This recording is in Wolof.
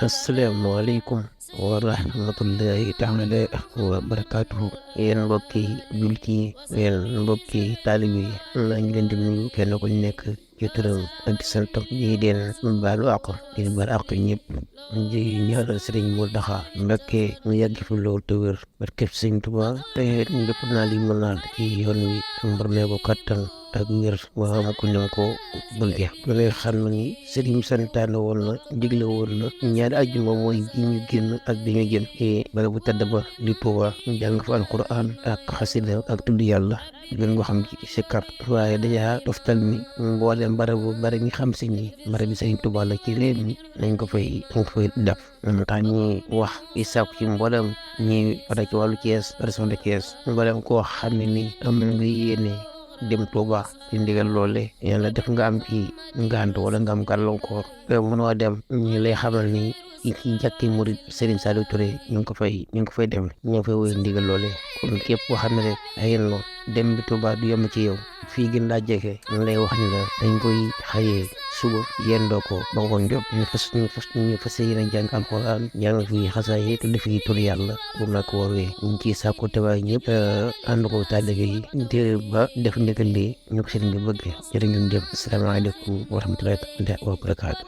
asalaamaaleykum wa rahmatullahi taala wa barakaatuhu. Yéen mbokki jullit yi, yéen mbokki taalibe yi, maa ngi leen di nuyu kenn ku nekk ci turam ak santam. di leen baalu àq di baal àq ñëpp di ñaanal Sëriñ Muntaxa Mbakke mu yàgg fi loolu te wér barkeb Sëriñ Tuubaa te lépp naa li mën naa ci yoon wi mbar mee ko kattan ak wér waa am ko ni ko bëggee. lu lay xam na ni sëriñ santaane woon na digle woon na ñaari ajjuma mooy ji ñu génn ak bi ñu jëm bala bu tedd ba di Tuuba ñu jàng fa alquran ak xasida ak tudd yàlla gën ko xam ci sikkar. waaye dajaa toftal ni mboolem barabu bari ñi xam si ni barabi Sëriñ Tuuba la ci réew mi nañ ko fay def. tax ñi wax i sàkku ci mboolem ñi fara ci wàllu Thiès région de Thiès mboolem koo xam ne ni am nga yéene dem Touba ci ndigal loole yàlla def nga am ci ngànt wala nga am gàllankoor mënoo dem ñu lay xamal ni ci jàkki murid Serigne Saliou Touré ñu ngi ko fay dem ñu ngi fay woy ndigal loole. kon képp koo xam ne rek ay no dem bi Touba du yomb ci yow fii gën laa jege ñu lay wax ni la dañ koy xëyee suba yendoo ko ba ngoon jot ñu fas yéene jàng alxuraan jàng fi xasaay te def fi tur yàlla bu mu la ko woowee ñu ngi ciy sàkku teewaay ñëpp ànd ko taalibe yi te ba def ndigal li ñu ko sëriñ bi bëgg jërë ngeen jëf asalaamaaleykum wa rahmatullahi wa barakaatu.